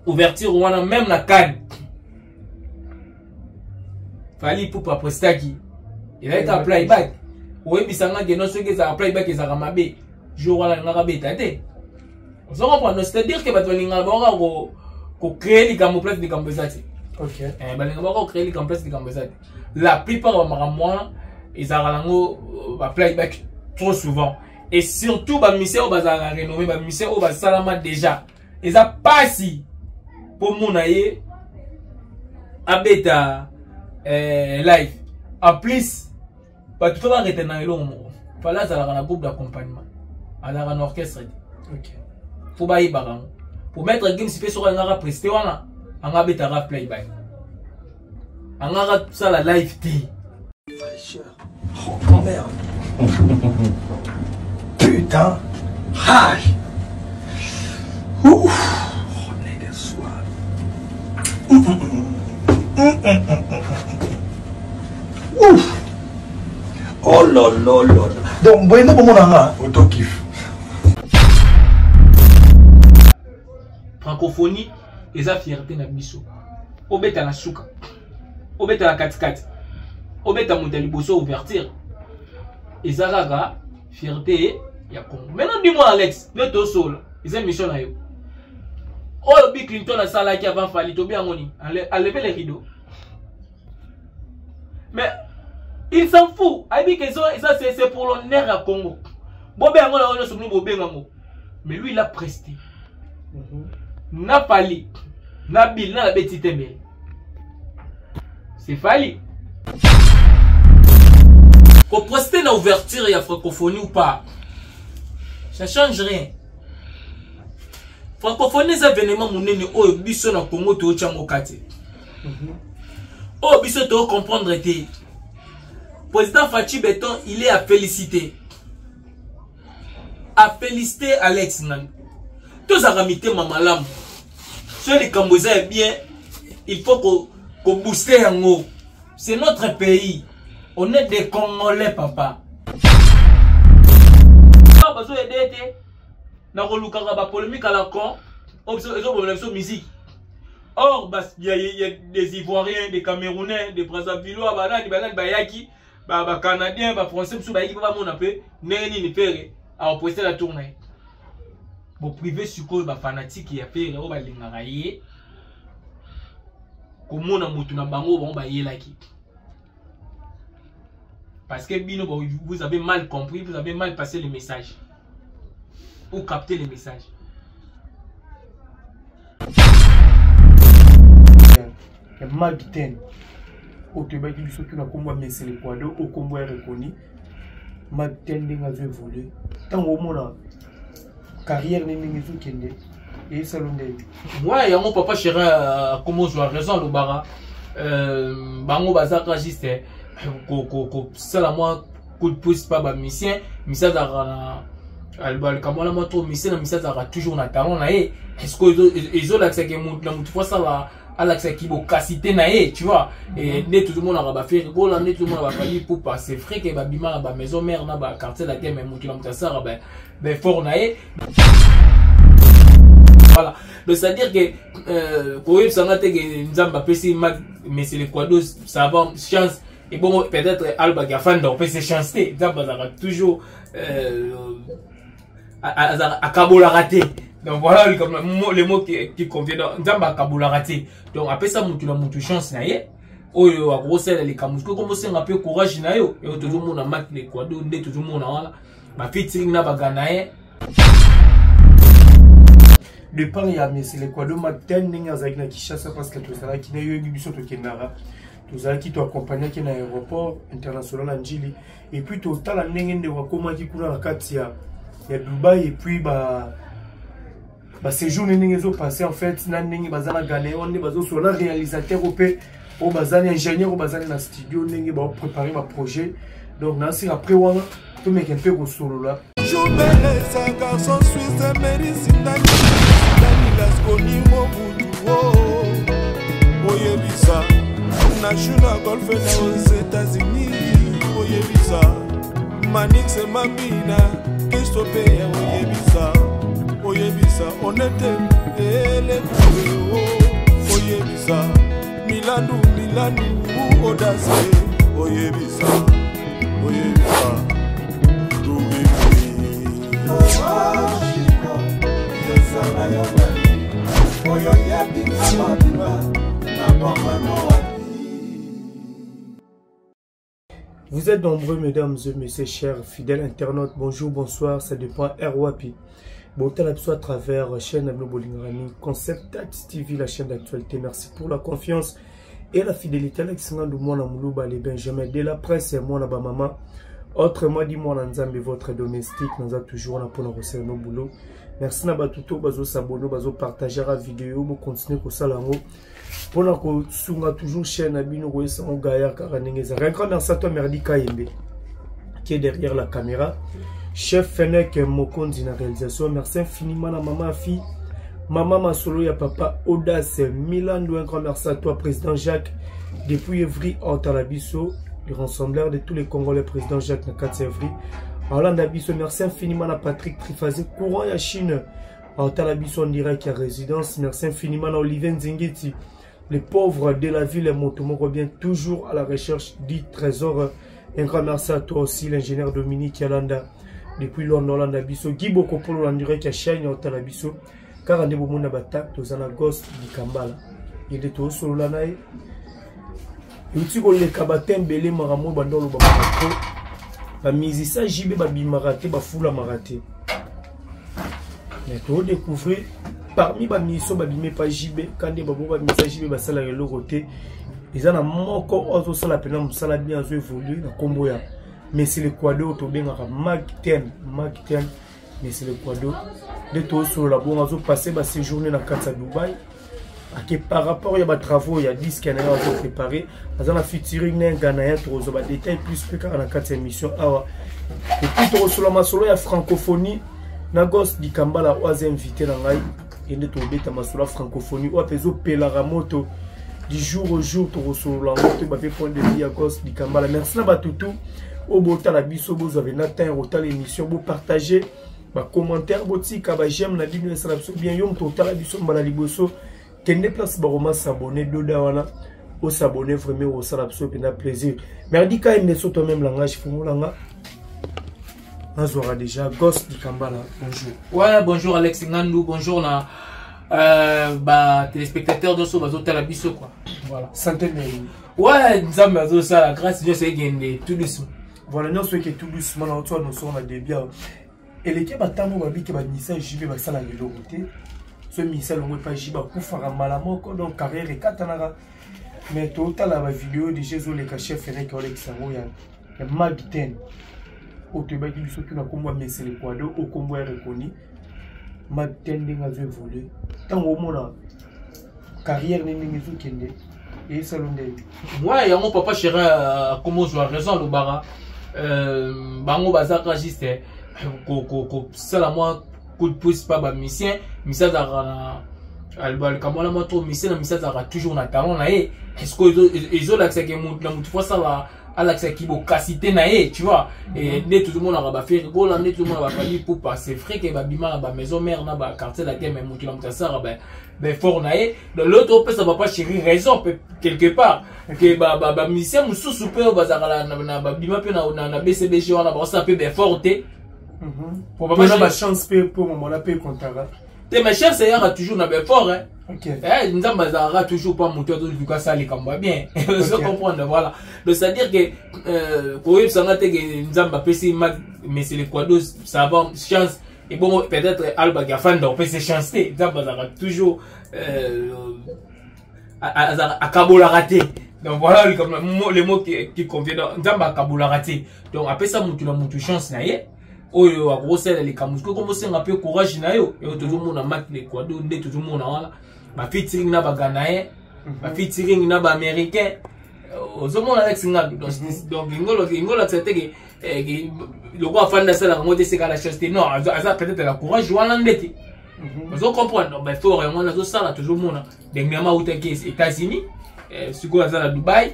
Ouverture wana même na CAN. Fally Ipupa aprestaki. Ezalaki kaka playback. Oyebisa nga ke non soki ezalaka playback ezalaka mabe. Jour wana alingaka beta te. Ozo comprendre? C'est-à-dire que bato balingaka bango kaka ko ko créer likambo place likambo eza te. Okay. Eh, balingaka bango ko créer likambo place likambo eza te. La plupart ba makambo wana ezalaka nango euh, ba playback trop souvent. Et surtout ba musiciens oyo bazalaka renommé, ba musiciens oyo basalama déjà. Eza pasi mpo mona ye abeta eh, live. En plus bato to baretenaka eloko moko fala azalaka na groupe d'accompagnement azalaka na orchestre te okay. fo bayebaka yango po maître gims mpe soki alingaka preste wana anga abetaka playback angaka sala live te. Oh merde. Putain. Aïe. Ouf. Oh, nigga, soir. Ouf. Oh là là là. Donc, boye nde bomona nga auto kiff. Francophonie eza fierté na biso. Obeta na suka. Obeta na katikati. Obeta moto ya liboso ouverture. Eza kaka fierté ya Congo. Maintenant dis-moi Alex, nde tosola. Eza mission na yo. Oyo Bill Clinton asalaki avant Fally, tobi yango nini? Enlever les rideaux. Mais il s'en fout. Ayebi que ça c'est pour l'honneur ya Congo. Bobe yango na nyonso bino bobenga yango. Mais lui il a presté. Mm -hmm. Na Fally, na Bill, na Betty Tembele. C'est Fally. Ko prester na ouverture ya francophonie ou pas, ça change rien. Francophonie eza événement monene oyo biso na Congo tootya yango kati. Oyo biso to comprendre te. Président Fatshi Beton, il est à féliciter. À féliciter Alex Ngandu. Tozalaka mitema malamu. Soki likambo eza ya bien, il faut ko ko booster yango. C'est notre pays. On est des Congolais, papa. Bazo aider te na kolukaka ba polémique à la con oyo biso ezobomela biso musique. Or il y a des Ivoiriens, des Camerounais, des Brazzavillois, banani banani bayaki, ba ba Canadiens, ba Français biso bayaki ba mona pe ndenge nini Ferre a prester la tournée. Bo privé sikoyo ba fanatique ya Ferre oyo balingaka ye komona motu na bango bango bayelaki. Parce que bino vous avez mal compris, vous avez mal passé le message. Ou capté le message. Ya Mag 10 oyo toyebaki biso tu na nkombo ya Messi l'Equador oyo nkombo ya reconnu Mag 10 ndenge azo évolue ntango omona carrière ne ndenge ezokende eyesalo ndenge. Ouais, yango papa chéri akoma ozwa raison alobaka bango bazaka juste kosala mwa coup de pouce pa bamusicien musicien azalaka na likambo wana mwa trop musicien na musicien azalaka toujours na talent na ye. Est-ce que ezolakisaka motu na motu fo asala alakisaki bokasi te na ye, tu vois? Nde tozomonaka baFerre Gola, nde tozomona baFally Ipupa. C'est vrai ke babima na bamaison mère na baquartier latin, mais motu na moto asalaka baeffort na ye. Voilà, donc c'est à dire que koyebisanga te ke Nzambe apesi Messi l'Equador ça va chance ebongo peut-être alobaki afanda opesi chance te. Nzambe azalaka toujours akabolaka te. Donc voilà le mot qui convient. Donc Nzambe akabolaka te, donc apesa mutu na mutu chance na ye oyo akokosalela likambo. Soki komosenga mpe courage na yo, oyo tozomona Mak l'Equador nde tozomona wana bafeaturing na baganaye. Départ ya Messi l'Equador Mag 10 ndenge azalaki na Kinshasa, parce que tozalaki na yoyebi biso tokendaka, tozalaki toaccompagnaki na aéroport international ya Njili et puis totala ndenge ndeko akomaki kuna na kati ya Dubai et puis ba baséjour ndenge ezopasse en fait na ndenge baza na Ghanéon nde bazosola na réalisateur oyo mpe oyo bazali ingénieur oyo bazali na studio ndenge baoprépare baprojet. Donc nasika après wana tomeke mpe kosolola. Jubelesa garçon suisse Merisindani Lasconi Mobutu oyebisa na Juna Golfe na aux États-Unis, oyebisa Manix Mambina Kristo mpe oyebisa. Oyebisa onete elekue oyebisa milandu milandu odase oyebisa oyebisa oyo yebi na mobimba na bomano. Vous êtes nombreux, mesdames et messieurs, chers fidèles internautes. Bonjour, bonsoir, ça dépend RWAPI. Bon, à travers chaîne Ablo Bolingrani, Concept TV, la chaîne d'actualité. Merci pour la confiance et la fidélité. Alexandre Mwana Moulouba, les Benjamin de la presse, et moi, la maman. Autrement dit, moi, Nzambe, votre domestique, nous avons toujours là pour nous recevoir nos boulots. Merci na batuto, bazo s'abonner, bazo partager la vidéo, bo continuer ko salango. Mpona kosunga toujours chaîne na bino koyesa ngo gaillard kaka ndenge ezalaka. Un grand merci à toi, Merdi Kayembe, qui est derrière la caméra, chef Fenek Mokonzi na réalisation. Merci infiniment na mama Afi, mama Masolo ya papa Audace Milando. Un grand merci à toi, président Jacques, depuis Evry Otalabiso, le rassembleur de tous les Congolais, président Jacques na kati ya Evry Olanda biso. Merci infiniment na Patrick Trifazé, courant ya Chine, aotala biso en direct ya résidence. Merci infiniment na Olivier Nzingiti, les pauvres de la ville, moto moko bien, toujours à la recherche du trésor. Un grand merci à toi aussi, l'ingénieur Dominique Yalanda, depuis Londres, Olanda biso. Guy Bokopolo en direct ya chaîne, aotala biso kaka nde bomona batak. Toza na Ghost Dikambala, ye nde tozosolola na ye. Euti koleka batembele makambo oyo banda oloba trop, bamusicien JB babimaka te, bafulamaka te. Mais todécouvrir parmi bamusicien babimi pa JB, ka nde babo bamusicien JB basalaka eloko te. Eza na moko oyo azosala mpena mosala bien, azo évolue na nkombo ya Messi l'Equador, tobengaka Mac 10, Mac 10, Messi l'Equador. Nde tozosolola bongo, azopasse baséjourne na kati ya Dubai, ake par rapport ya batravaux ya disque na ye azoprépare. Aza na featuring na Ghanéen. Tokozwa badétail plus mpe kaka na kati ya émission awa. Et puis tokosolola masolo ya francophonie na Gos Dikambala oyo aza invité na ngai. Ye nde tokobeta masolo ya francophonie oyo mpe ezopelaka moto du jour au jour. Tokosolola yango to bape point de vue ya Gos Dikambala. Merci na bato tu oyo botala biso, bozwa pena temps ya kotala émission, bopartage bacommentaire, botika baj'aime na bino, esala biso bien. Yo moto otala biso mbala liboso, kende place bakoma s'abonner, doda wana osabonner, vraiment osala biso mpena plaisir. Merdi Kayembe, so toi même langage fungolanga nazwaka déjà Gos Dikambala. Bonjour. Ouais, bonjour Alex Ngandou, bonjour na ba téléspectateurs nyonso bazotala biso quoi. Voilà. Santé ndenge? Ouais, Nzambe azosala grâce, nyonso ekende tout doucement. Voilà, nyonso eke tout doucement. Na otoa noso na début awa eleki batango babiki bamisa JB basalaka eloko te, so misa longo epa JB akufaka mbala moko, donc carrière ekatanaka. Mais totala bavideo déjà ezoleka, chef Eneke olekisa yango ya Mag 10 oyo toyebaki biso tuna nkombo ya Messi l'Equador, oyo nkombo ya reconnu Mag 10, ndenge azo évolue. Ntango omona carrière ne ndenge ezokende, eyesalo ndenge? Ouais, yango papa chéri akoma ozwa raison, alobaka bango bazaka juste kosala mwa coup de pouce pa bamusicien. Musicien azalaka na alobaka mwana mwa trop, musicien na musicien azalaka toujours na talent na ye. Est ce que ezolakisaka motu na motu fo asala, alakisaki bokasi te na ye, tu vois? Nde tozomonaka baFerre Gola, nde tozomona baFally Ipupa. C'est vrai ke babima na bamaison mère na baquartier latin, mais motu na moto asalaka baeffort na ye. Donc lelo topesa papa chéri raison quelque part ke bamusicien mosusu mpe oyo bazalaka na babima mpe na BCBG wana bakosala mpe baeffort te. Pona bachance mpe mpo momona mpe ekontaka. Te, mais chance eyaka toujours na baeffort, hein. Eh, Nzambe azalaka toujours pa moto azoluka asala likambo ya bien, ozo comprendre? Voilà, donc c'est à dire que koyebisanga te ke Nzambe apesi Messi l'Equador ça va chance ebongo peut-être alobaki afanda opesi chance te. Nzambe azalaka toujours akabolaka te. Donc voilà le mot qui convient. Donc Nzambe akabolaka te, donc apesa mutu na mutu chance na ye oyo akokosalela likambo. Soki komosenga mpe courage na yo, oyo tozomona Mak l'Equador, nde tozomona wana bafeaturing na baganayen, bafeaturing na baaméricain, ozomona Alex Ngadu. Donc ingolakisa te ke lokola afandi asalaka yango te, seka la chance te. Non, aza peut-être la courage wana nde te, ozo comprendre? Donc baeffort yango wana azosala. Tozomona dernièrement autaki États-Unis, sikoyo aza na Dubai,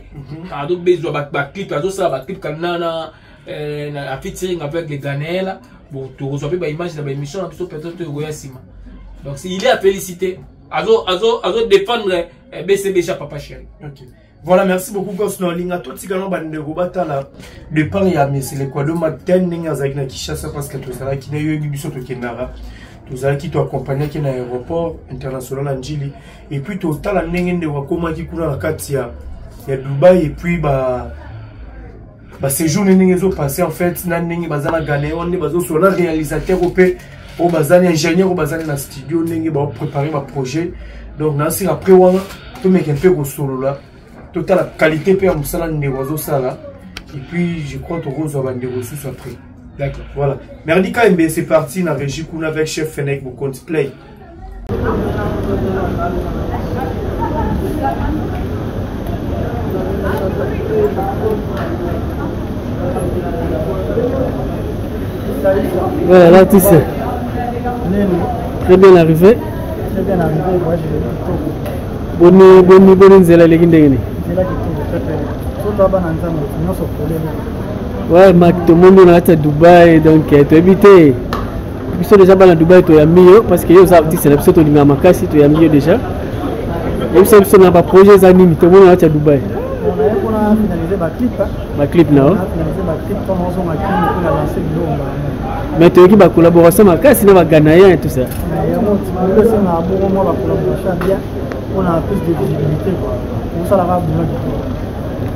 azobezwa baclip, azosala baclip na featuring avec les Ghanéens là. Bon, tokozwa mpe baimage na baémission na biso peut-être oyo ekoya nsima. Donc il est à féliciter, azo azo azo défendre BCBG Papa Chéri. Ok. Voilà, merci beaucoup Gos Nolinga. Totika no bandeko batala de part ya Messi l'Equador Maten ndenge azalaki na Kinshasa parce que tozalaki na yoyebi biso tokendaka. Tozalaki to accompagnaki na aéroport international ya Njili et puis totala ndenge ndeko akomaki kuna na kati ya Dubaï et puis ba séjour ndenge ezopasse en fait, na ndenge baza na Ghanéen, nde bazosola na réalisateur oyo mpe oyo bazali ingénieur oyo bazali na studio, ndenge baoprépare baprojet. Donc nasika après wana tomeka mpe kosolola, totala qualité mpe ya mosala ndeko azosala et puis je crois tokozwa bandeko mosusu après. D'accord. Voilà, Merdi KMB, c'est parti na régie kuna avec chef Fenek Bokonti Play. Voilà, l'artiste. Très bien arrivé. Très bien arrivé, moi je Boni boni boni, nzela eleki ndenge nini? Nzela kitoko, très très bien. Soto bana Nzambe nyonso polele. Ouais, Mak, tomoni na kati ya Dubai, donc toyebi te, biso déjà bana Dubai toyambi yo parce que yo oza artiste na biso, tolingaka makasi, toyambi yo déjà. Yebisa biso na baprojet eza nini, tomoni na kati ya Dubai. Naye mpona finaliser baclip. Baclip na yo. Finaliser baclip ntango ozonga Kini mpona lancer biloko mbala. Mais toyoki bacollaboration makasi na baganayen et tout ça. Yango lelo esengaka bongo mwa bacollaboration ya bien mpona plus de visibilité, osalaka boulot kitoko.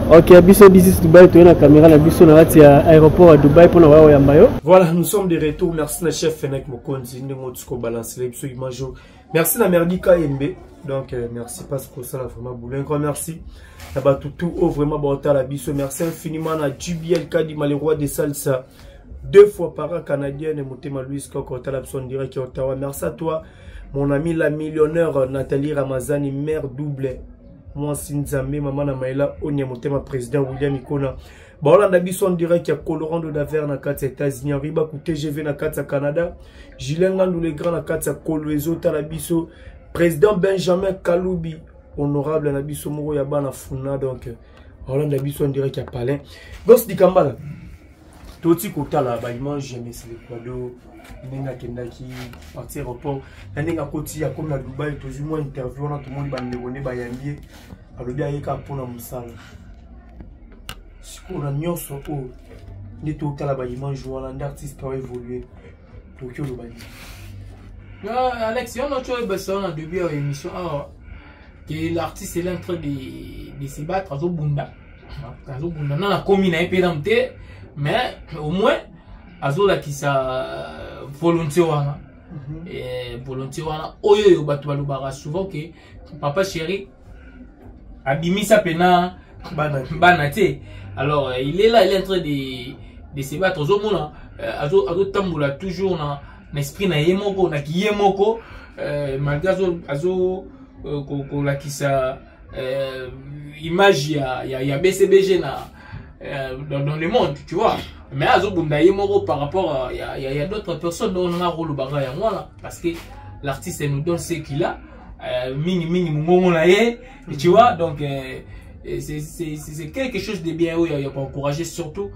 Ok, biso bisis Dubai toye na caméra na biso na kati ya aéroport ya Dubai mpona koya koyamba yo. Voilà, nous sommes de retour. Merci na chef Fenek Mokonzi, ndenge otiko balancer biso image. Merci na Merdi KMB. Donc merci parce que ça vraiment boulot. Un grand merci. Na bato tout oh vraiment baotala biso. Merci infiniment na JBL Kadima, le roi des salsa. Deux fois para canadienne Motema Louis Koko otala biso en direct ya Ottawa. Merci à toi mon ami la millionnaire Nathalie Ramazani, mère double. Mwasi Nzambe, mama na Maëla Onya Motema, président William Ikona. Baolanda biso en direct ya Colorado d'Aver na kati ya États-Unis, Henri Baku TGV na kati ya Canada, Julien Ngandou le grand na kati ya Kolwezi tala biso, président Benjamin Kalubi, honorable na biso moko ya bana Funa, donc baolanda biso en direct ya Palin. Gos Dikambala, toti kotala ba image ya Messi l'Equador ndenge akendaki parti aéroport na ndenge akoti akomi na Dubai, tozwi mwa interview wana, tomoni bandeko nde bayambi ye, alobi ayeka mpona mosala. Sikoyo na nyonso oyo nde totala baimage wana nde artiste ao évolue, tokoki oloba nini? Alex, yo noki oyebisa na début ya émission awa que l'artiste est en train de se battre, azobunda, azobunda na nakomi na ye mpe nanu te, mais au moins azolakisa volonté wana. Volonté wana oyo oyo bato balobaka souvent ke Papa Chéri abimisa mpena bana te. Bana te. Alors il est là, il est en train de se battre. Ozomona azotambola toujours na esprit na ye moko, na kiye moko, malgré azo kolakisa image ya BCBG na dans le monde, tu vois, mais azobunda ye moko par rapport à ya d'autres personnes. Donc nga kolobaka yango wana parce que l'artiste nous donne ce qu'il a, mingi mingi mongongo na ye, tu vois. Donc c'est quelque chose de bien oyo ya koencourager, surtout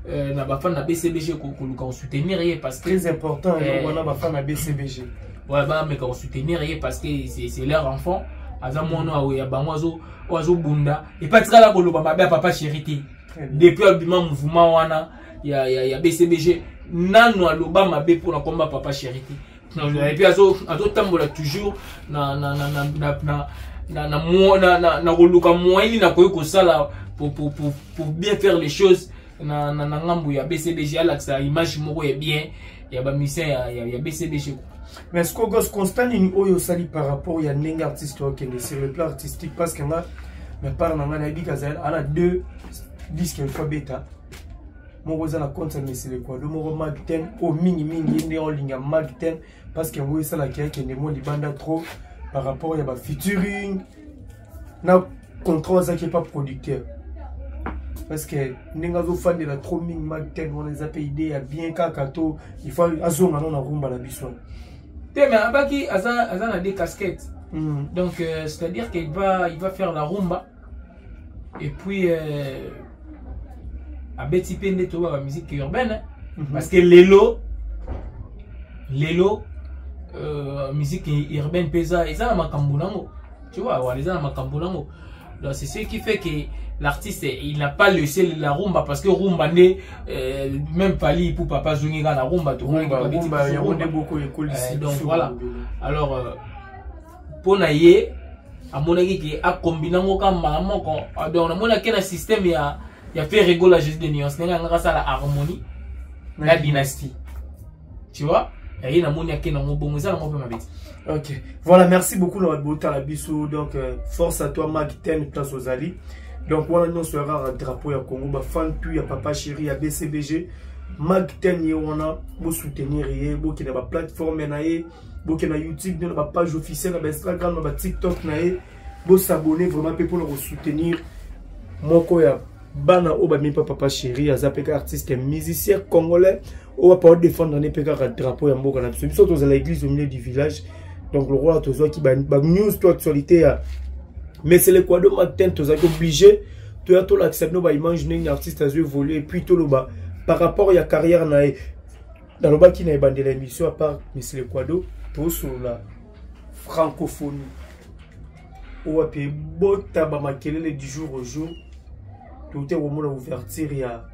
na bafan na BCBG koluka kosoutenir ye parce que Très important eloko wana, bafan na BCBG. Ouais, bameka kosoutenir ye parce que c'est leur enfant, aza mwana oyo ya bango, oyo azobunda epa tikala koloba mabe ya Papa Chéri te. Très bien. Depuis abima mouvement wana ya BCBG, nano aloba mabe mpona komba Papa Chéri te. Et puis azotambola toujours na koluka moyen nini akoki kosala pour bien faire les choses na ngambo ya BCBG, alakisa image moko ya bien ya bamusicien ya BCBG. Mais ce que constat nini oyo osali par rapport ya ndenge artiste okende sur le plan artistique? Parce que nga na part na nga nayebi kazali ana deux disque il faut beta moko eza na compte ya Messi l'Equado, moko Mag 10 oyo mingimingi ye nde olinga Mag 10 parce que yango esalaki akende mo libanda trop par rapport ya bafeaturing na contrat azalaki epa producteur, parce que ndenge azofandela trop mingi Mag 10 wana eza mpe idée ya bien kaka to il faut azonga no na rumba na biso wana. Te, mais abaki aza na deux casquettes. Donc c'est à dire qu'il va faire la rumba et puis abeti mpe nde toyeba bamusique urbaine, hein. Parce que lelo Lelo musique urbaine mpe eza na makambo nango, tu vois, wana eza na makambo nango. Donc c'est ce qui fait que l'artiste, il n'a pas laissé la rumba, parce que rumba nde même Fally Ipupa papa azongi kaka na rumba. Rumba yango nde boko ekolisi. Donc voilà. Alors mpo na ye, amonaki ke akombina yango ka mbala moko. Donc namonaki na système ya Ferre Gola, Jésus de nuance, ndenge angaka asala harmonie na dynastie, tu vois. Yaye namoni ake nango bongo, eza nango mpe mabe te. Ok, voilà, merci beaucoup na bato botala biso. Donc force à toi, Mak Ten, place ozali. Donc wana nyonso ya kaka drapeau ya Congo, bafan tu ya Papa Chéri ya BCBG, Mak Ten ye wana, bosoutenir ye, bokende baplateforme na ye, bokende na YouTube, na bapage officielle, na baInstagram, na baTikTok na ye, bosabonner vraiment mpe mpona kosoutenir moko ya bana oyo bamemi mpa Papa Chéri. Aza mpe kaka artiste musicien congolais oyo bapa odéfendre ne mpe kaka drapeau ya mboka na biso. Biso tozala église au milieu du village. Donc lokola tozwaki banews to actualité ya Mesele Kwado Matin, tozalaki obligé toya tolakisa bino baimage ndenge artiste azo évolue, et puis toloba par rapport ya carrière na ye. Nalobaki na ebandela émission, à part Mesele Kwado, tosolola francophonie oyo wapi ebota bamakelele du jour au jour. Tote komona ouverture ya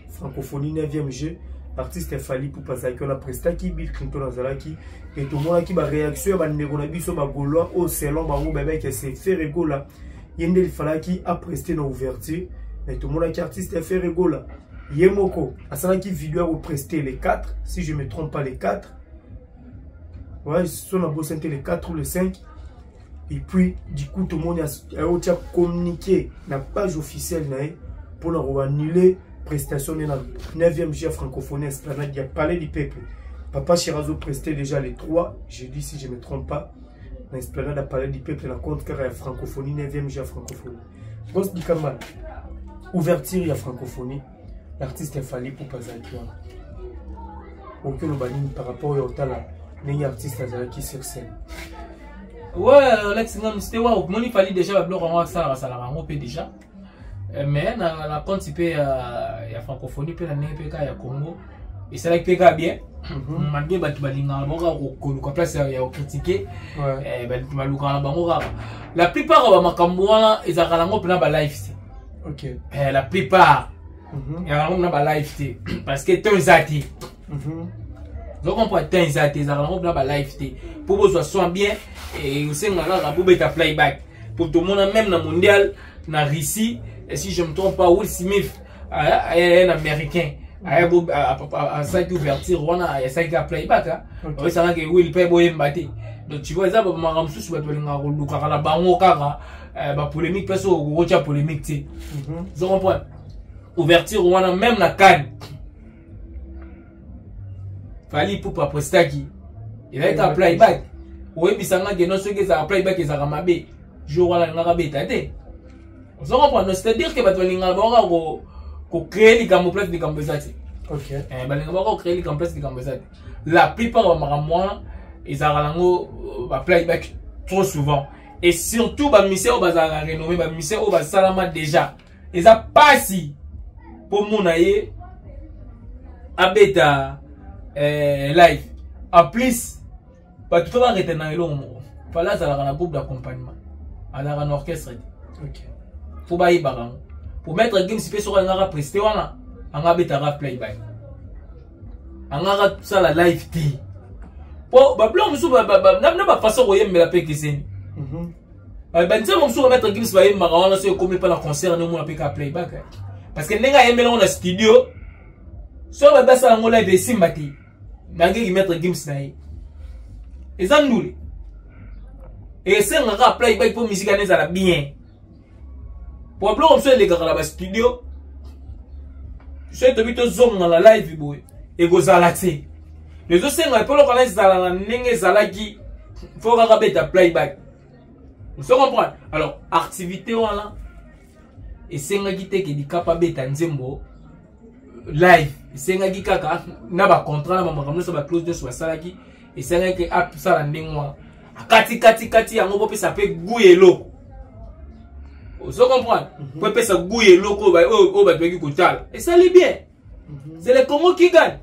francophonie 9e jeu, artiste Fally Ipupa azalaki wana, prestaki, Bill Clinton azalaki, e tomonaki baréaction ya bandeko na biso bagaulois oyo selon bango bayebaki se Ferre Gola ye nde lifalaki apreste na ouverture. Mais tomonaki artiste Ferre Gola ye moko asalaki video ya kopreste les 4, si je me trompe pas, les 4, ouais, so nabosani te, les 4 ou les 5. Et puis du coup tomoni aotia communiqué na page officielle na ye mpona koannuler prestation nde na 9e jeu francophonie, esplanade ya Palais du Peuple. Papa Chéri azo presté déjà les 3 jeudi, si je me trompe pas, na esplanade ya Palais du Peuple, na compte kaka ya francophonie, 9e jeu francophonie. Gos Dikambala, ouverture ya francophonie, l'artiste Fally Ipupa azalaki wana. Okoki oloba nini par rapport ya otala ndenge artiste azalaki sur scène? Ouais, Alex Ngam, c'était wa omoni Fally déjà babiloko yango asalaka, asalaka yango mpe déjà. Mais na compte mpe ya francophonie mpe na ndenge mpe kaka ya Congo, esalaki mpe kaka bien, malgré bato balingaka bango kaka koluka place ya kocritiquer. Bato balukaka na bango kaka. La plupart ya bamakambo wana ezalaka nango mpena balive te. La plupart ezalaka nango mpena balive te, parce que temps eza te. Ozo comprendre, temps eza te, ezalaka nango mpena balive te. Mpo bozwa son bien, osenga kaka bobeta playback. Po tomona même na mondial na Russie, et si je me trompe pas, Will Smith, un Américain, asalaki ouverture wana, asalaki ka playback. Oyesanaki Will mpe boyemba te. Donc tu vois, eza bamakambo mosusu bato balingaka kolukaka na bango kaka bapolémique mpe soki okokotya polémique te. Ozo comprendre, ouverture wana, même na CAN, Fally Ipupa aprestaki, ezalaki kaka playback. Oyebisanga keno soki ezalaka playback ezalaka mabe, jour wana alingaka beta te. Ozo comprendre? C'est à dire que bato balingaka bango kaka kocréer likambo place likambo eza te. Balingaka bango kocréer likambo place likambo eza te. La plupart ya bamakambo wana ezalaka nango baplayback trop souvent, et surtout bamusiciens oyo bazalaka renommé, bamusiciens oyo basalama déjà, eza pasi mpo mona ye abeta live. En plus bato to barete na eloko moko, Fally azalaka na groupe d'accompagnement, azalaka na orchestre te. Fo bayebaka yango. Po Maître Gims mpe soki alingaka preste wana, anga abetaka playback, angaka sala live te, po babiloko mosusu na bafaçon koyembela mpe ekeseni. Banzembo mosusu Maître Gims bayembaka wana, soki ekomi mpa na concert, nde omona mpe ka playback, parce que ndenge ayembela yango na studio, soki babi asala yango live, esimba te. Nangeki Maître Gims na ye eza ndule, esengaka playback mpo musique wana ezala bien. Po biloko mosusu elekaka na bastudio, soki tobi tozonga na live boye, ekozala te. Ezosenga mpo eloko wana ezala na ndenge ezalaki, fo kaka beta playback. Ozo comprendre? Alors activité wana esengaki te ke Dikapa abeta nzembo live, esengaki kaka na bacontrat na bamakambo nyonso, baclause nyonso basalaki, esengaki asala ndenge wana, akati kati kati yango bopesa mpe goût eloko. Ozo comprendre? Po epesa goût eloko oyo bato baki kotala, esali bien. C'est le Congo qui gagne.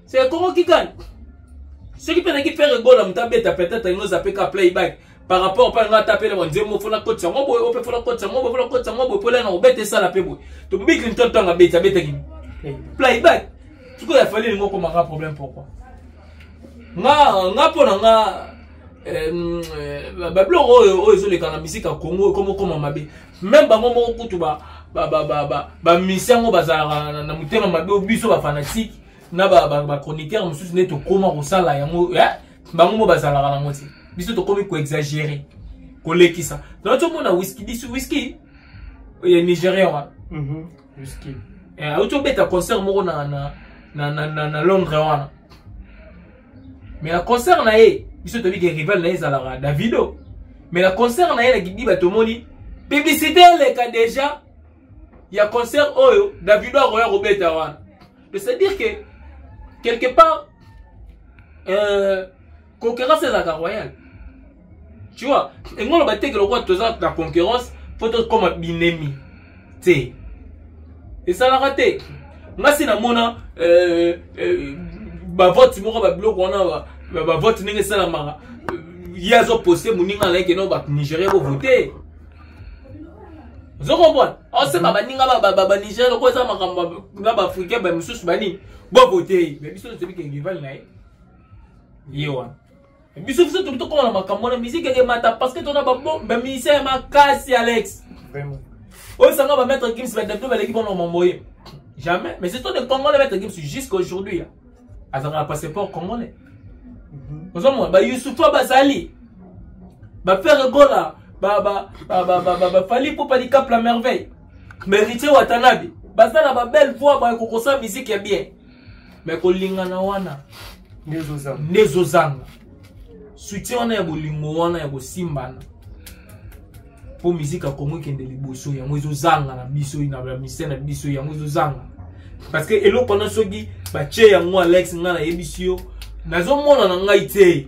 C'est Congo qui gagne. Soki mpe naki Ferre Gola moto abeta, peut-être yango eza mpe ka playback par rapport mpe nga ata mpe na banzembo fona kotisa yango boye, ope fona kotisa yango boye, fona kotisa yango boye, mpo na kobeta esala mpe boye. To Bill Clinton ntango abeti, abetaki playback. Sikoyo ya Fally elingi okomaka problème, pourquoi? Nga mpo na nga, babiloko oyo ezoleka na misika ya Congo ekoma okoma mabe. Même bango moko kutu bamisi yango bazalaka na motema mabe. Biso bafanatike na bachroniqueur mosusu nde tokóma kosala yango, bango mo bazalaka nango te. Biso tokomi koexagérer, kolekisa. Donc tomona Whisky disu, Whisky ya Nigérien wana. Whisky. Auti obeta concert moko na Londres wana, mais na concert na ye, biso toyebi ke rival na ye ezalaka Davido, mais na concert na ye na Kidiba, tomoni publicité eleka déjà ya concert oyo Davido akoya kobeta wana. C'est-à-dire que quelque part, concurrence ezalaka royale, tu vois. Engolo bateke lokola toza na concurrence, fo tokóma binemi te, esalaka te. Nga si namona bavote moko, babiloko wana, bavote ndenge esalamaka, ye azoposte moninga na ye keno Banigéria bovote, ozo comprendre? Osema baninga Banigéria lokola eza makambo na Baafricain bamisusu banini bovote ye, mais biso toyebi ke rival na ye ye wana. Biso tobi tokóma na makambo wana, musique ekemata parce que tona bamusicien ya makasi, Alex. Vraiment. Oyo sanga bamaître Gims, baDavido baleki mpona mambo ye jamais, mais ce sont des Congolais. Maître Gims jusqu'à aujourd'hui azalaka na passeport congolais. Ozomona baYoussoupha bazali, baFerre Gola, baFally Ipupa Dicap la Merveille, Héritier Watanabe, baza na babelle voix, bakokosala musique ya bien, mais kolingana wana nde ezozanga. Nde ezozanga soutien wana ya bolingo wana ya kosimbana mpo musique ya Kongo ekende liboso. Yango ezozanga na biso, na bamusicien na biso, yango ezozanga parce que eloko wana soki batie yango, Alex, ngai nayebisi yo, nazomona na ngai te.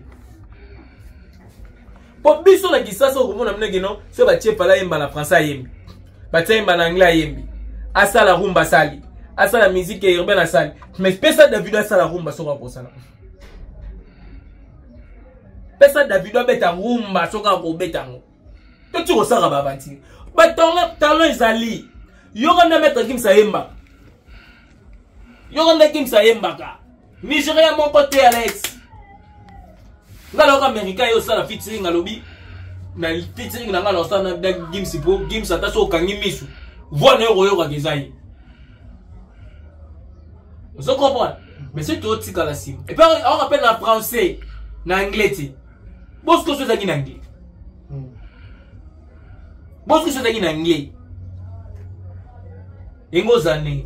Mpo biso na Kisasa, okomona ndenge no soki batie Fally ayemba na français, ayembi, batie ayemba na anglais, ayembi, asala rumba, asali, asala musique urbaine, asali, mais pesa Davido asala rumba, soki akosala. Pesa Davido abeta rumba, soki akobeta yango. Toti kosala baaventure, batalent ezali. Yoka nde Maître Gims ayembaka, yoka nde Gims ayembaka, Nigeria moko te. Alex, nga nayoka Américain ye osala featuring, alobi na featuring na nga na osala na Gims, po Gims ata so okangi misu, voix na yo koyokaka eza ye, ozo comprendre? Mais soki totikala nsima, et puis aoka mpe na français, na anglais te. Bosiko so ezalaki na anglais, bosiko so ezalaki na anglais, yango oza ndenge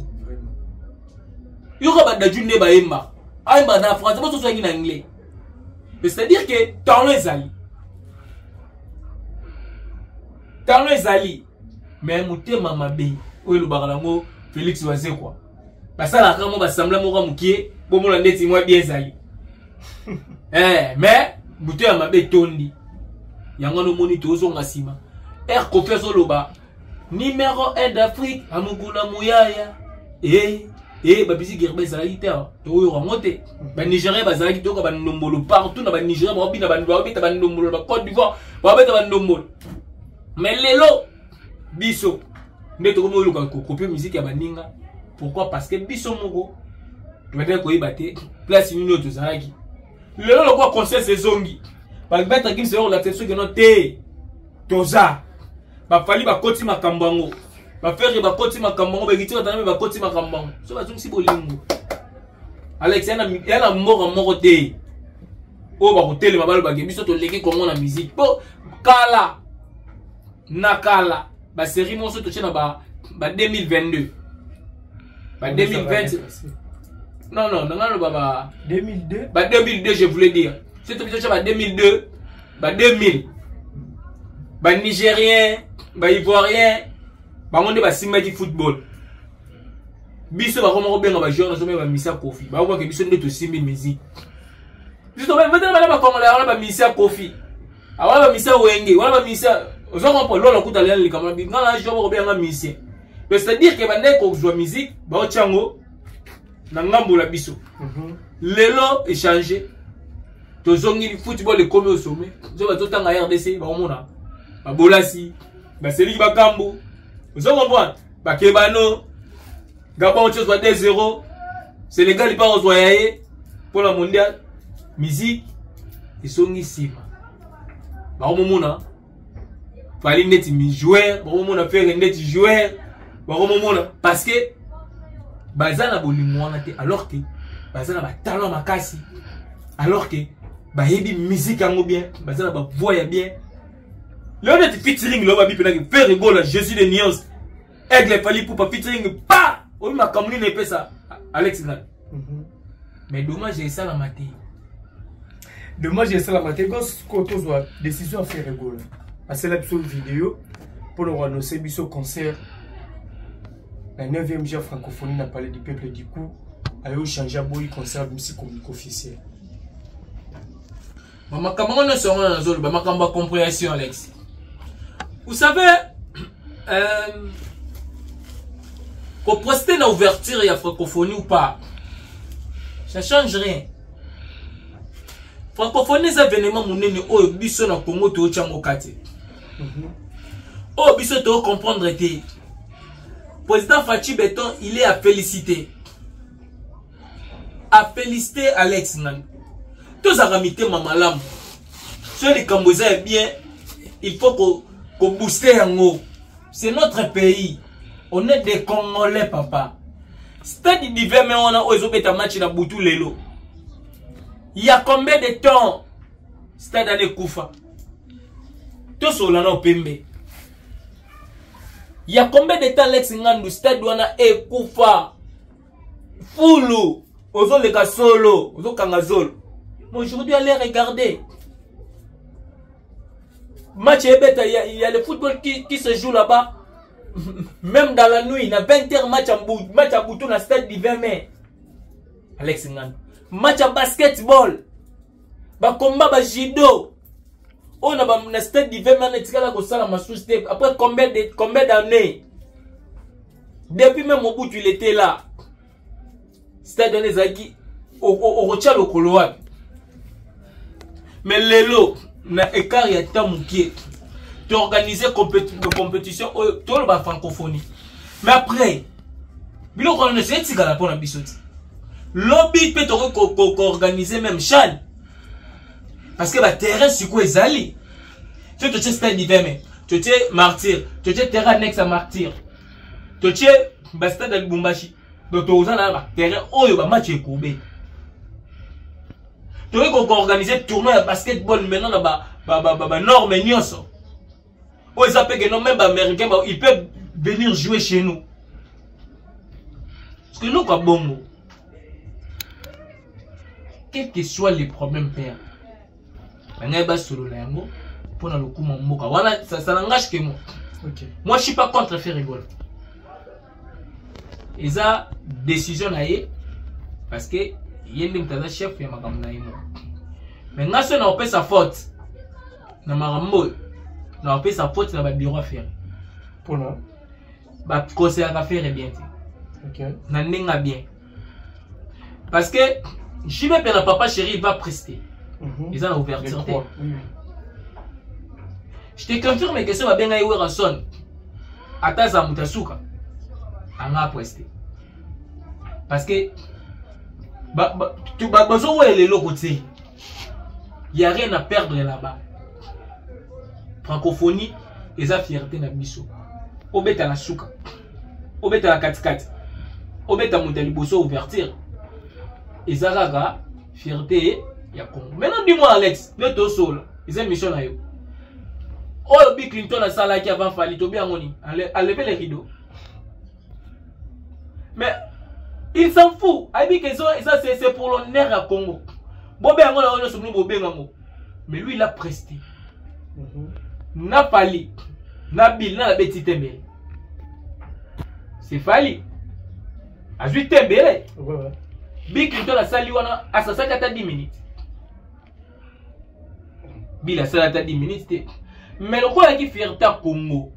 yoka baDadju nde bayemba, ayemba na français, boso ozalaki na anglais. C'est à dire que talent ezali, talent ezali, mais motema mabe oyo elobaka nango Félix Wazekwa, basalaka mo basambla moko ya mokie, bomona ndeti mwa bien ezali, mais motema mabe etondi. Yango wana omoni tozonga nsima. Air Kofi azoloba numéro 1 d'Afrique, amokuna muyaya e babisi gerbe ezalaki te awa, toyoka yango te. Banigérien bazalaki, toyoka bandombolo partout na Banigérien, baobina, baobeta bandombolo na Bacôte d'Ivoire, baobeta bandombolo. Mais lelo biso nde tokomi oluka kocopier musique ya baninga. Pourquoi? Parce que biso moko tobandaki koyeba te place nini oyo tozalaki. Lelo lokola conscience ezongi, bamaître Gims oyo kolakisa soki no te, toza baFally bakoti makambo yango, baFerre bakoti makambo yango, baHéritier Watanabe bakoti makambo yango. So bazongisi bolingo, Alex, ya na mboka moko te oyo bakotelema balobake biso toleki Kongo na musique. Mpo kala na kala, basérie moko so totie na ba 2022, ba 2020, non non, nanga loba ba 2002. Ba 2002, je voulais dire, soki tobi totia ba 2002, ba 2000, Banigérien, Baivoirien, bango nde basimbaki football. Biso bakoma kobenga bajoueur, nazomeka bamisia Kofi, bakomake biso nde tosimbi musique. Biso tobetela bana Bacongolais wana, bamisia Kofi awana, bamisia Wenge wana, bamisia, ozo comprendre? Lola kuta lela likambo nga na joueur bakobenganga musicien, mais c'est à dire que bandeki kozwa musique, baotia yango na ngambo na biso. Lelo échanger. Tozongi football ekomi au sommet. Zo bazotanga RDC baomona. Babolasi, baseliki bakambu. Ozo comprendre? Bakebano. Gabon tozwa 2-0. Sénégal pa ozwa ya ye mpo na mondial. Musique ezongi nsima. Bakomomona Fally neti mi joueur, bakomomona Ferre neti joueur, bakomomona parce que baza na bolingo wana te alors que baza na batalent makasi, alors que bayebi musique yango bien, baza na bavoix ya bien. Leo neti featuring leo babi penaki Ferre Gola, Jésus de nuance, Aigle Fally Ipupa featuring pa oyo makambo nini epesa Alex Ngal. Mais dommage esalama te. Dommage esalama te. Ko tozwa décision ya Ferre Gola, asala biso vidéo mpona koannonce biso concert na 9e jour francophonie na Palais du Peuple. Du coup ayo change, aboyi concert, bimisi communiqué officiel. Makambo yango nyonso yango nazoloba, makambo ya compréhension, Alex. Vous savez, koprester na ouverture ya francophonie ou pas, ça change rien. Francophonie eza événement monene oyo biso na Congo tootyango kati, oyo biso tocomprendre te. Président Fatshi Béton, il est à féliciter, à féliciter. Alex Nani, tozalaka mitema malamu. So likambo eza ya bien, il faut kobooster yango. C'est notre pays, on est des Congolais, papa. Stade du 20 mai wana oyo ezobeta match na butu lelo, il y a combien de temps stade wana ekufa? Tosolola na opembe. Il y a combien de temps, Alex Ngandu, stade wana ekufa? Fulu, ozoleka solo, ozokanga zolo. Mais aujourd'hui, allez regarder match ebeta. Il y a le football qui se joue là-bas même dans la nuit na 20h, match ya butu na stade du 20 mai. Alex Ngandu, match ya basketball, bakomba bajudo oyo na stade du 20 mai na etikala kosala masusu te. Après combien d'années, depuis même Mobutu il était là, stade wana ezalaki okotia lokolo wapi? Mais lelo, na écart ya temps mokie, toorganiser compétition oyo toloba francophonie. Mais après, biloko wana nyonso etikala mpona biso ti lobi mpe tokoki koorganiser même CHAN, parce que baterrain sikoyo ezali. So totie stade du 20 mai, totie Martyr, totie terrain annexe ya Martyr, totie bastade ya Lubumbashi, donc toza na baterrain oyo bamatch ekobeta. Tokoki koorganiser tournoi ya basketball maintenant na banorme nyonso oyo eza mpe keno même baaméricain, ils peuvent venir jouer chez nous, parce que eloko ya bongo, quel que soit les problèmes, père bangai basolola yango mpona lokumu mboka wana. Ça n'engage que moi. Moi, je suis pas contre Ferre Gola. Eza décision na ye, parce que ye nde moto aza chef ya makambo na ye moko. Mais nga so na opesa faute na makambo oyo, na opesa faute na babureau ya Ferre. Mpona? Bakonseyaka Ferre bien te. Na ndenge ya bien, parce que JB mpe na Papa Chéri va prester. Eza na ouverture te. Je te confirme que so babengai Werrason, ata aza moto asuka anga prester, parce que bazowela eloko te. Y a rien à perdre là-bas. Francophonie eza fierté na biso. Obeta na suka, obeta na katikati, obeta moto ya liboso ouverture, eza kaka fierté ya Congo. Maintenant, dis-moi, Alex, nde tosola, eza mission na yo oyo Bill Clinton asalaki avant Fally, tobi yango nini? Alever les rideaux, mais il s'en fout. Ayebi ke eza c'est pour l'honneur ya Congo. Bobe yango na nyonso bino bobenga yango, mais lui, il a presté. Na Fally na Bill na nabeti tembele, c'est Fally azwi tembele. Bill Clinton asali wana, asasaki ata 10 minutes, Bill asali ata 10 minutes te. Mais lokola ayaki fierté ya Congo,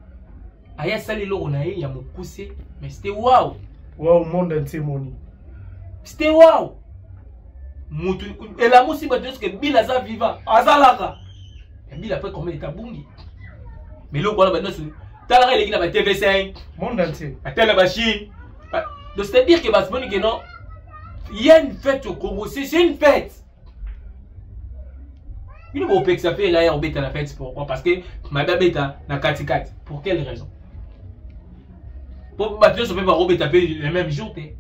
aye asali eloko na ye ya mokuse, mais c'était wow. Wow, monde entier moni. C'était wow. Mutu elamusi bato nyonso ke Bill aza vivant, azalaka. Bill après combien de temps bungi? Mais eloko wana bato nyonso talaka eleki na ba TV5, monde entier, atala ba Chine. Donc c'est-à-dire que basimoni ke non, il y a une fête au Congo, c'est une fête. Bino bopekisa mpe elaya obeta na fête, pourquoi? Parce que mabe abeta na katikati, pour quelle raison? Po bato nyonso mpe bakobeta mpe le même jour te.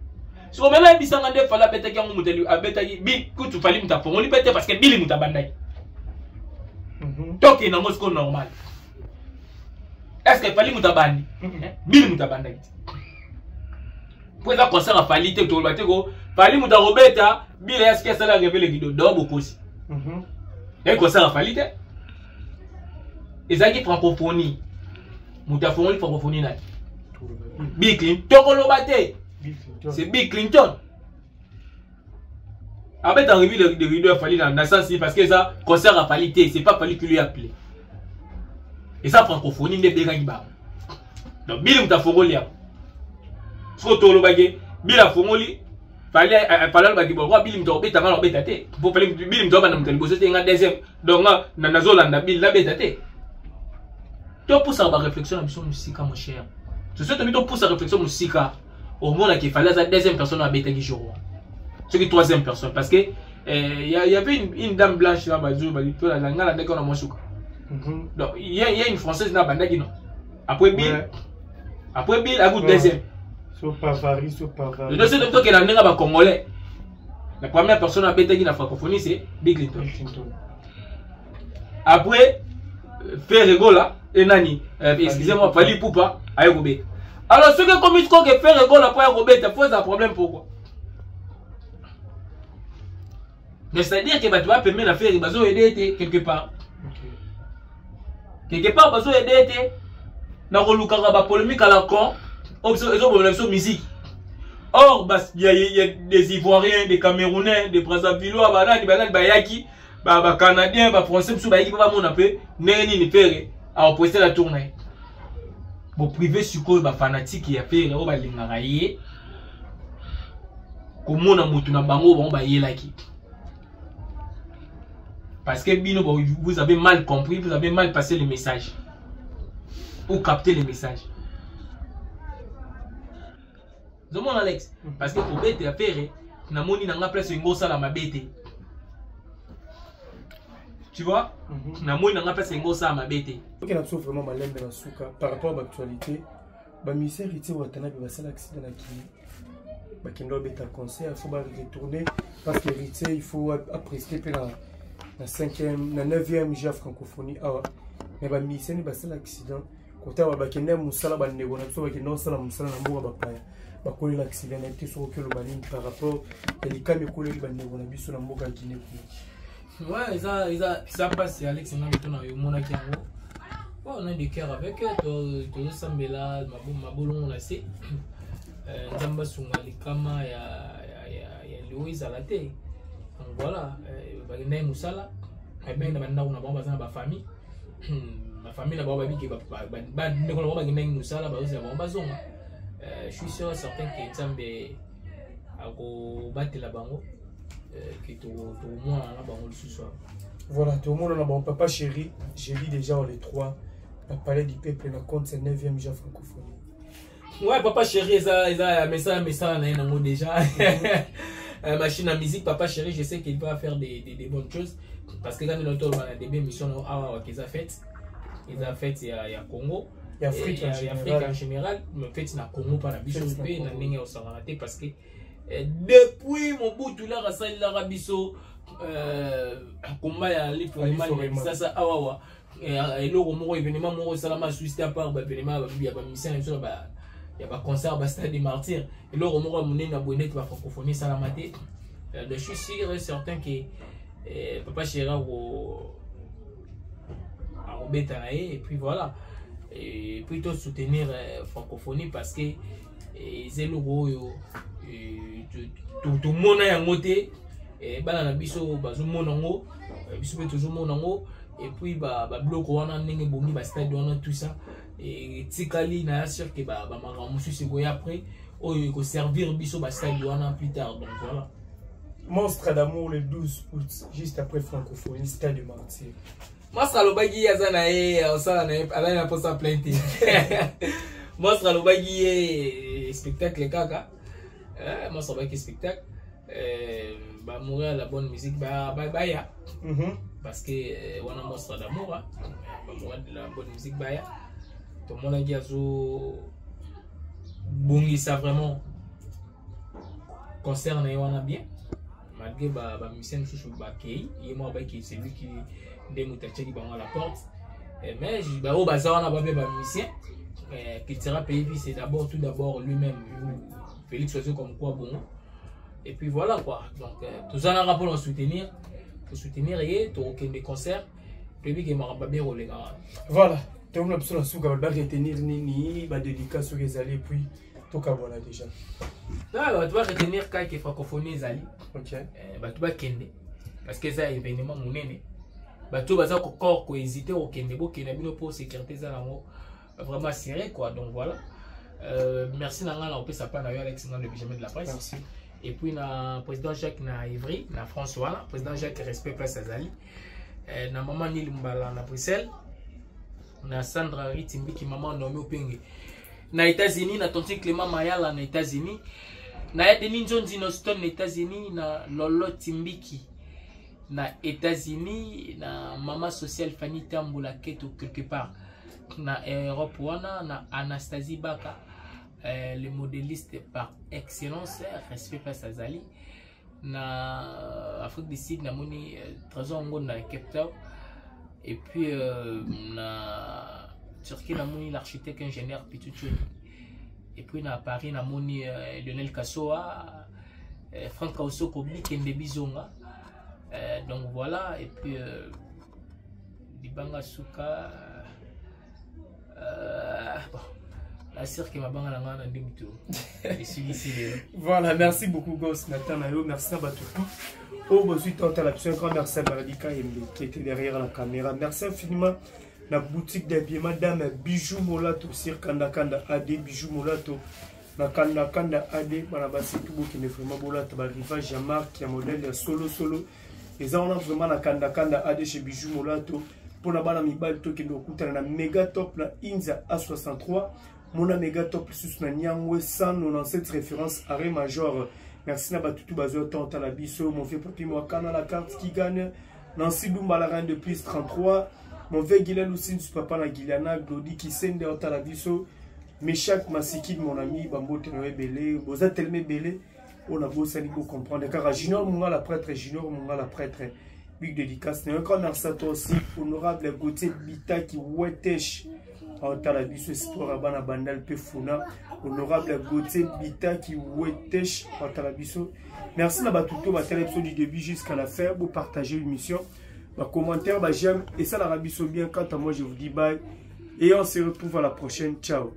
Siko meme ayebisanga nde Fally abetaki yango, moto abetaki bi kutu Fally moto afongoli mpe te, parce que Bili moto abandaki. Tokende yango siko normal. Est ce que Fally moto abandi? Bili moto abandaki te, mpo eza concert ya Fally te. Toloba te ko Fally moto akobeta, Bili yaski asala réveil kido do bokosi. Eza concert ya Fally te, ezalaki francophonie. Moto afongoli francophonie nani? Bill Clinton. Tokoloba te, c'est Bill Clinton abeta revue de rideau ya Fally na sens parce que eza concert ya Fally te, c'est pas Fally qui lui a appelé, eza francophonie nde ebengaki bango. Donc Bill moto afongoli yango. Soko tolobaki Bill afongoli, Fally, Fally alobaki bon, Bill moto akobeta, nga nakobeta te, po Fally, Bill moto abanda moto ya liboso te, nga deuxième, donc nga nazolanda Bill, nabeta te. Topusaka baréflexion na biso mosika, mon cher. Soso tobi topusa réflexion mosika, omonaki Fally aza deuxième personne oyo abetaki jour wana, soki troisième personne, parce que y avait une dame blanche là, bazo nga landaki wana mwasuka. Donc il y a une française na bandaki, non, après Bill. Après Bill aku deuxième. So Pavari, so Pavari. Le deuxième, tokenda ndenge bacongolais, la première personne abetaki na francophonie, c'est Bill Clinton. Bill Clinton. Après Ferre Gola e nani, excusez-moi, Fally Ipupa aye kobeta. Alors soki ekomi sikoyo ke Ferre Gola mpo aya kobeta, faut eza problème, pourquoi? Mais c'est à dire que bato bapembe na Ferre bazoyede te quelque part. Quelque part bazoyede te na kolukaka bapolémique à la con oyo biso ezobomela biso musique. Or y a des Ivoiriens, des Camerounais, des Brazzavillois, banani banani bayaki, bacanadien, bafrançais mosusu bayaki mpo bamona mpe ndenge nini Ferre akopreste la tour na ye. Boprive sikoyo bafanatike ya Ferre oyo balingaka ye komona motu na bango oyo bango bayelaki, parce que bino vous avez mal compris, vous avez mal passé le message ou capté le message. Ozomona, Alex, parce que kobeta ya Ferre, namoni na nga place olingi osala mabe te, tu vois? Namoni na nga place olingi osala mabe te. Ok, na biso vraiment malembe na suka par rapport à l'actualité. Bamusicien Héritier Watanabe basala accident na Kini, bakende babeta concert, il faut baretourner parce que Héritier, il faut aprester mpe na 5e na 9e ja francophonie awa. Mais bamusicien nde basala accident kotala, bakende mosala, bandeko na biso bakende kosala mosala na mboka bapaya, bakolela accident na te. Soki oloba nini par rapport ya likami ekoleli bandeko na biso na mboka ya Guinée kuna? Ouais, eza mpasi, Alex. Nga moto na yo omonaki yango. Bon, on est de cœur avec eux, tozosambela mabolongo na se, Nzambe asunga likama ya lio ezala te. Donc voilà, bakendaki mosala, babengi na bandako na bango, baza na bafamille, bafamille na bango babiki, bandeko na bango bakendaki mosala, bazozela bango bazonga. Je suis sûr certain ke Nzambe akobatela bango, ke tokomona na bango lisusu awa. Voilà, tout le monde a bon papa chéri, j'ai dit déjà les trois, le palais du peuple, la compte, c'est 9e jour francophonie. Ouais, papa chéri, eza message, message na ye nango déjà. Machine à musique, papa chéri, je sais qu'il va faire des bonnes choses parce que quand nous on a début émission awa eza fête, eza fête ya Congo. Ya Afrique en ya général. Afrique en général, mais fête na Congo mpa na biso Fête na mpe na Congo. ndenge ya kosangana te, parce que depuis Mobutu laka asalelaka biso komba ya Ali Foreman. Foreman. Sasa awawa eloko moko, événement moko esalama suisse te, à part baévénement ya bamusicien na biso ya baconcert, bastade de martyr, eloko moko ya monene ya boye neti bafrancophonie esalama te. Donc je suis sûr et certain que papa chéri akobeta na ye. Et puis voilà, et puis to soutenir francophonie, parce que eza eloko oyo tomona yango te. Bana na biso bazomona yango, biso mpe tozomona yango. Et puis babiloko wana ndenge ebongi, bastade wana, tout ça etikali na ya sûr ke bamakambo mosusu ekoya après oyo ekoservir biso bastade wana plus tard. Donc voilà. Monstre d'amour le 12 août, juste après Francophonie, Stade de Martyr. Monstre alobaki ye aza na ye osala na ye aza na mposa plein te. Monstre alobaki ye spectacle kaka. Eh, monstre alobaki spectacle. Euh, ba mourir la bonne musique ba ba baya. Parce que euh, wana monstre d'amour hein. Ba mourir de la bonne musique baya. Tomonaki azo bongisa vraiment concert na ye wana bien malgré ba ba musicien mosusu bakei ye moko abaki c'est lui qui nde moto atiaki bango à la porte. Eh, mais baoyo baza wana babe ba musicien eh, Cultura Pays Vie, c'est d'abord tout d'abord lui-même Félix Ozo comme quoi bongo. Et puis voilà quoi. Donc tozalaka mpona soutenir tosoutenir ye, tokokende concert, toyebi ke makambo abe koleka wana. Voilà, tomona biso na suka, bato baretenir nini, badédicace soki ezali, et puis tokabwana déjà. Non, bato baretenir kaka francophonie ezali. Bato bakende parce que eza événement monene. Bato baza kokor kohésite kokende, bokende bino mpo sécurité eza nango vraiment assuré quoi. Donc voilà, merci na ngai na kopesa pa na yo Alex Ngando, Benjamin de la presse. Merci. Et puis na président Jacques na Ivry na France wana, président Jacques, respect place azali. Na maman Nil Mbala na Bruxelles, na Sandra Ritimbiki, maman Nomi Openge na États-Unis, na tontine Clément Mayala na États-Unis, na Denis Nzonzi Noston na États-Unis, na Lolo Timbiki na États-Unis, na mama sociale Fanny Tamboula Keto quelque part na Europe wana, na Anastasie Baka, le modéliste par excellence, respect place azali na Afrique du Sud, namoni Trésor Ngonda na Cape Town, et puis na Turquie namoni l'architecte ingénieur Pituchoni, et puis na Paris namoni Lionel Kassoa, Franck Kausoko Bikende Bizonga. Donc voilà, et puis Libanga Suka, bon, la cirque mabanga na nga na ndimi to esilisi lelo. Voilà, merci beaucoup Gos Nathan Nayo, merci à Batutu. Oh, bozwi temps à la un grand merci à Baradika Embe qui était derrière la caméra. Merci infiniment la boutique d'habillement Dame Bijou Molato sur Kanda Kanda AD Bijou Molato na Kanda Kanda AD bana basi tout bokende vraiment bolata ba rivage ya marque ya modèle ya solo solo eza wana vraiment na Kanda Kanda AD chez Bijou Molato. Mpona bana mibali tokende kokutana na Mega Top na Inza A63, mona Mega Top lisusu na Nyangwe 197 référence arrêt major. Merci na batutu bazwa temps otala biso. Mon vieux papi Mwakana la carte qui gagne, Nancy Dumba la reine de plus 33, mon vieux Guylaine Lucine papa na Guyana, Glody Kisende otala biso, Meshak Masikid mon ami Bambote na ebele, boza tellement ebele on a bosani ko comprendre car Junior Mungala prêtre, Junior Mungala prêtre, big dédicace. Un grand merci à toi aussi honorable Gauthier Bitaki Wetesh otala biso sport ya bana Bandal pe Funa, honorable Gauthier Bitaki Wetesh otala biso. Merci na bato to batala biso du début jusqu'à la fin, vous partager l'émission, ba commentaire, ba j'aime et ça la biso bien. Quant à moi je vous dis bye et on se retrouve à la prochaine. Ciao.